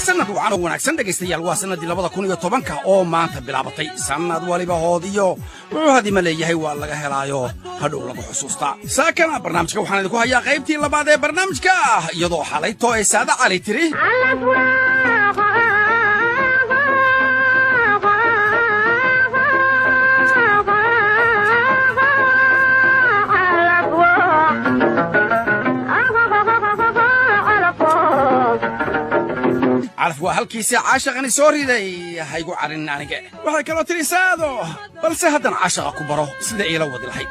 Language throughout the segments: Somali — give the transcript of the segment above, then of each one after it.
Sanad wacan oo wanaagsan, dhegaystayaal. Waa sannaddii 2010-ka oo maanta bilaabatay. Sannad waliba hoodiyo wuxuu hadima leeyahay, waa laga helaayo hadhow lagu xusuustaa. Saakana barnaamijka waxaan idinku hayaa qaybtii labaad ee barnaamijka, iyadoo xalayto ay Saada Cali tiri: "Calaf waa halkiisa, caashaqani soo riday, haygu carin aniga." Waxay kaloo tidhi Saado: "Balse haddana caashaqa ku baro sida iila wadi lahayd."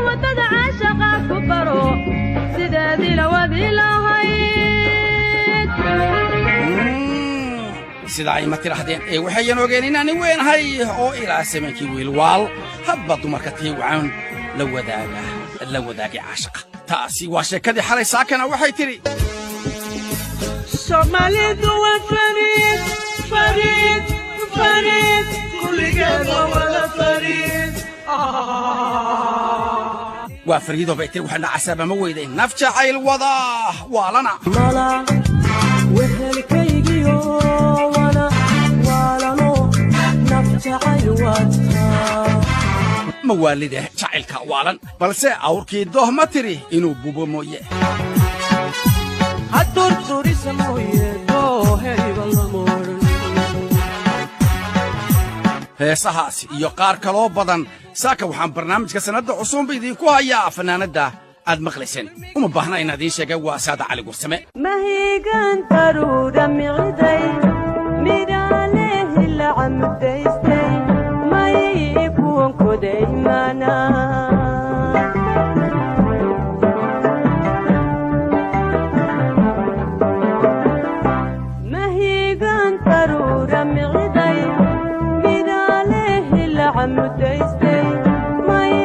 Wadada caashaqa ku baro sideedila wadi lahayd. Sidaa ay ma tidhaahdeen ee waxayan ogeen inaani weenahay oo ilaa samankii wiilwaal hadba dumarka tii wacan la wadaaga, la wadaagay caashaqa. Taasi waa sheekadii xalay. Saakana waxay tidhi: Soomaalidu waa fariid, fariid, fariid, kulligeed waa wada fariid. Waa fariido bay tiri, waxaa dhacasaaba ma weyday naf jacayl wada waalana. Mala wehelkaygiyo wana waalano naf jacayl wadtaa. Mawaalide jacaylka waalan, balse awrkii doh ma tiri inuu bubo mooye. Hadurdurisa mooye doohayba lama odhan. Heesahaasi iyo qaar kaloo badan saaka waxaan barnaamijka sannadda cusubba idiinku hayaa. Fannaanadda aad maqlayseen uma baahna inaan idiin sheega, waa Saada Cali Gursame. Mahigan taruura miciday midhaalehi lacamudaystay may kuwankoday mana. Mahigan taruura miciday midhaalehi lacamudaystay may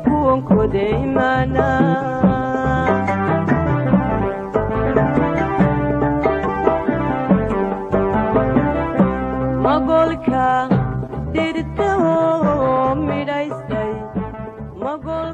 kuwankoday mana. Magolka dhirta oo midhaystay magolka.